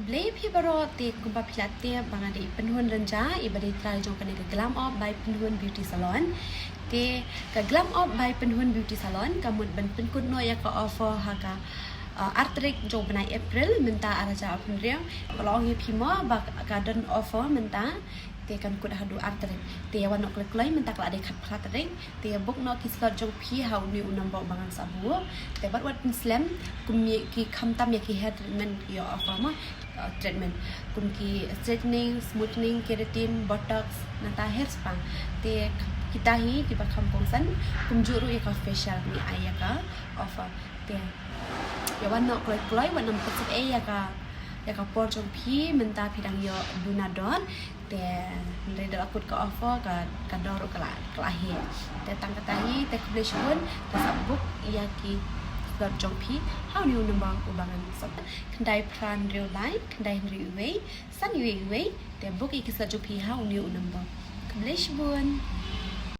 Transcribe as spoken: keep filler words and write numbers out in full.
Khublei phi baroh. Te kumba phi la tip ba nga dei Pynhun Rynja, i ba dei trai jong kane ka Glam Up by Pynhun Beauty Salon. Te ka Glam Up by Pynhun Beauty Salon ka mut ban pynkut noh ïa ka offer ha ka, uh, ar tarik jong bnai April mynta ar hajar arphew hynriew. Ka la ong ïa phi mo ba ka don offer mynta, te kan kut haduh ar tarik. Te ïa wan noh kloi kloi, mynta ka la dei khatphra tarik. Te ïa book noh ki slot jong phi ha une u number uba ngan sa buh. Te bad wat pynslem, kum ïa ki, khamtam ïa ki hair treatment ïa offer mo, uh, treatment kum ki straightening, smoothening, keratin, botox, nangta hair spa. Te kita hi kiba kham kongsan, kumjuh ruh ïa ka facial ngi ai ïa ka offer. Te ïa wan noh kloi kloi, wat nym pynslem ei ïa ka, ïa ka por jong phi, mynta phi dang ïoh duna don. Te hynrei da la kut ka offer, ka, ka dor ruh ka la, ka la heh. Te tang kata hi, te khublei shibun. Te sa book ïa ki slot jong phi ha une u number uba ngan sa, khyndai phra hynriew lai khyndai hynriew wei san wei wei. Te book ïa ki slot jong phi ha une u number. Khublei shibun.